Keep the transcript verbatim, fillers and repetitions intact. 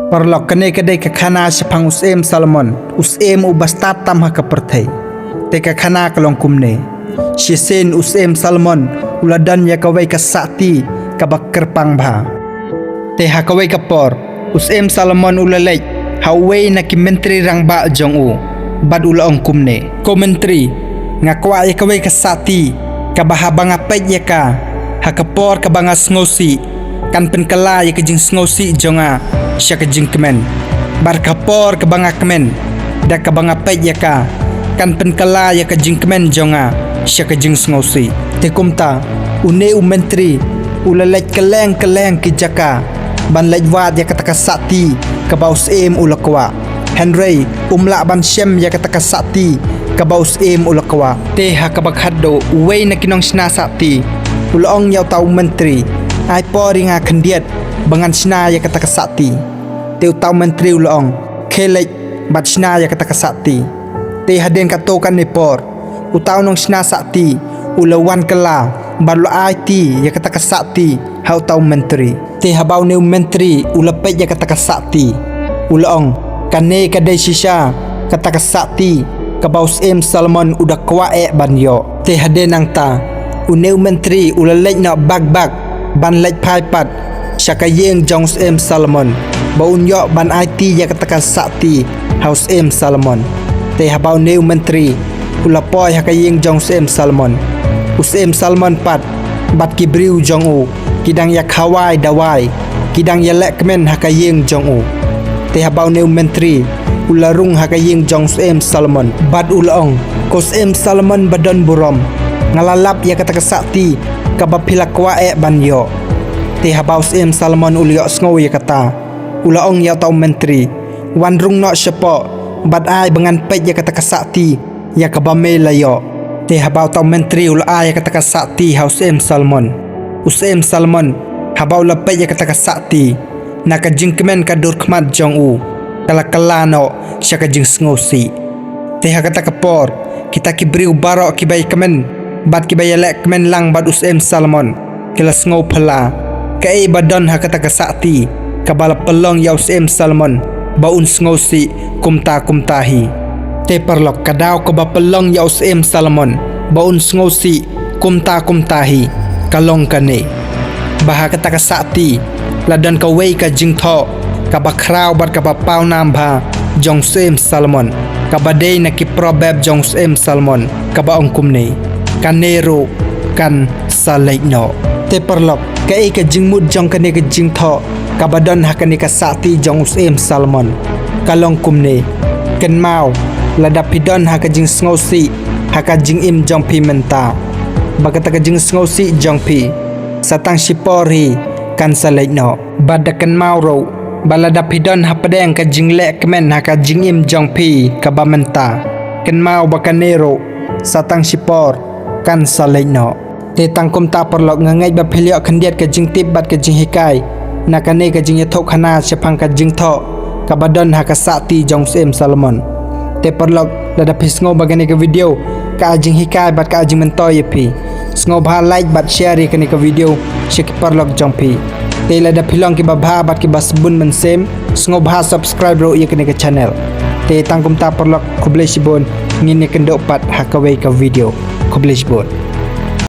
Paralok, kane ka dei ka khana shaphang u Syiem Solomon, u syiem uba stad tam ha ka pyrthei. Te ka khana ka long kumne. Shisien u Syiem Solomon u la don ïa kawei ka sahti kaba kyrpang bha. Te ha kawei ka por, u Syiem Solomon u la leit ha uwei na ki myntri rangbah jong u, bad u la ong kumne: Ko myntri, nga kwah ïa kawei ka sahti kaba haba nga peit ïa ka, ha ka por kaba nga sngewsih, kan pynkylla ïa ka jingsngewsih jong nga sha ka jingkmen. Bad ka por kaba nga kmen, da kaba nga peit ïa ka, kan pynkylla ïa ka jingkmen jong nga sha ka jingsngewsih. Te kumta, une u myntri u la leit kylleng kylleng ki jaka ban leit wad ïa kata ka sahti kaba u syiem u la kwah. Hynrei um lah ban shem ïa kata ka sahti kaba u syiem u la kwah. Te ha kaba khatduh, uwei na ki nongshna sahti u la ong ïa uta u myntri: Ai por ïa nga khyndiat ba ngan shna ïa kata ka sahti. Te uta u myntri u la ong: Khie leit bad shna ïa kata ka sahti. Te hadien katto katne por, uta u nongshna sahti u la wan kylla bad u la aiti ïa kata ka sahti ha uta u myntri. Te haba une u myntri u la peit ïa kata ka sahti, u la ong: Kane ka dei shisha kata ka sahti kaba u Syiem Solomon u da kwah eh ban ïoh. Te hadien nangta, une u myntri u la leit noh bak bak ban leit phai pat sha ka ïing jong u Syiem Solomon, ba un ïoh ban aiti ïa kata ka sahti ha u Syiem Solomon. Te haba une u myntri u la poi ha ka ïing jong u Syiem Solomon, u Syiem Solomon pat bad ki briew jong u ki dang ïa khawai dawai, ki dang ïa leh kmen ha ka ïing jong u. Te haba une u myntri u la rung ha ka ïing jong u Syiem Solomon, bad u la ong: Ko Syiem Solomon ba don burom, nga la lap ïa kata ka sahti kaba phi la kwah eh ban ïoh. Te haba u Syiem Solomon u la ïohsngew ïa kata, u la ong ïa uta u myntri: Wan rung noh shapoh bad ai ba ngan peit ïa kata ka sahti ïa kaba me la ïoh. Te haba uta u myntri u la ai ïa kata ka sahti ha u Syiem Solomon, u Syiem Solomon haba u la peit ïa kata ka sahti, na ka jingkmen ka dur khmat jong u ka la kylla noh sha ka jingsngewsih. Te ha kata ka por, kita ki briew baroh kiba ïa kmen bad kiba ïa leh kmen lang bad u Syiem Solomon ki la sngew phylla kaei ba don ha kata ka sahti kaba la pynlong ïa u Syiem Solomon ba un sngewsih kumta kumta hi. Te paralok, ka daw kaba pynlong ïa u Syiem Solomon ba un sngewsih kumta kumta hi ka long kane, ba ha kata ka sahti la don kawei ka jingthoh kaba khraw bad kaba pawnam bha jong u Syiem Solomon, kaba dei na ki Proverb jong u Syiem Solomon, kaba ong kumne: Kane ruh kan sa leit noh. Te paralok, kaei ka jingmut jong kane ka jingthoh kaba don ha kane ka sahti jong u Syiem Solomon? Ka long kumne: Kynmaw, lada phi don ha ka jingsngewsih ha ka jingim jong phi mynta, ba kata ka jingsngewsih jong phi sa tang shipor hi kan sa leit noh. Bad da kynmaw ruh ba lada phi don hapdeng ka jingleh kmen ha ka jingim jong phi kaba mynta, kynmaw ba kane ruh sa tang shipor kan sa leit noh. Te tang kumta paralok, nga ngeit ba phi la ïoh khyndiat ka jingtip bad ka jinghikai na kane ka jingïathuhkhana shaphang ka jingthoh kaba don ha ka sahti jong u Syiem Solomon. Te paralok, lada phi sngew ba kane ka video ka ai jinghikai bad ka ai jingmyntoi ïa phi, sngewbha like bad share ïa kane ka video sha ki paralok jong phi. Te lada phi long kiba bha bad kiba sbun mynsiem, sngewbha subscribe ruh ïa kane ka channel. Te tang kumta paralok, khublei shibun, ngin ïakynduh pat ha kawei ka video. Khublei shibun.